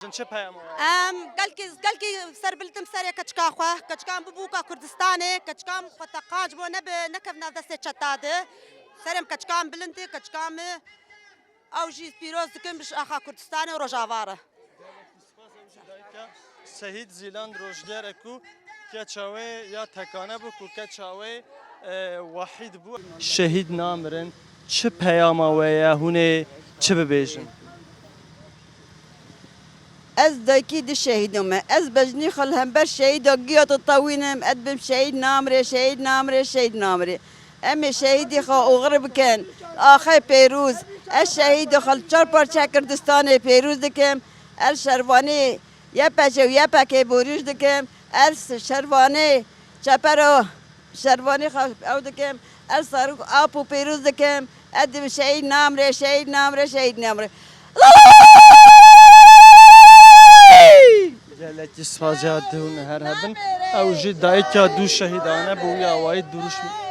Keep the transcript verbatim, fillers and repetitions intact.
Çi peyama? Em gelkî, gelkî serbilind im serê keçika xwe. Keçikan bû bûka Kurdistanê, keçikan xwe te qanc bo nebe, nekevne destê çeta de. Serê em keçikan bilind e, keçikan me ew jî pîroz dikim bi axa Kurdistanê û Rojava re. Şehîd Zîlan Rojger e ku keça wê ya tekane bû, ku keça wê, e, wehîd bû. Şehîd namirin, çi peyama we ye, hûn ê çi bibêjin? Ez dayikî di şehîdo me. Ez bejnî xwe li hember şehîda giya ditewînim. Ez bim şehîd namire, şehîd namire, şehîd namire. Em ê şehîdê xwe oxir bikin. Axê pêrûz. Ez şehîdê xwe li çar parçe Kurdistanê pêrûz dikim. Ez şervanê Y P G û Y P G borîş dikim. Ez şervanê çepero şervanê xwe ew dikim. Ez Sarûk Apo pêrûz dikim. Ez dibim şehîd namire, şehîd namire, şehîd namire. Gelekî spas ya dihûn her hebin. Ew jî dayika du şehîdane bi wî awayî duruşm-,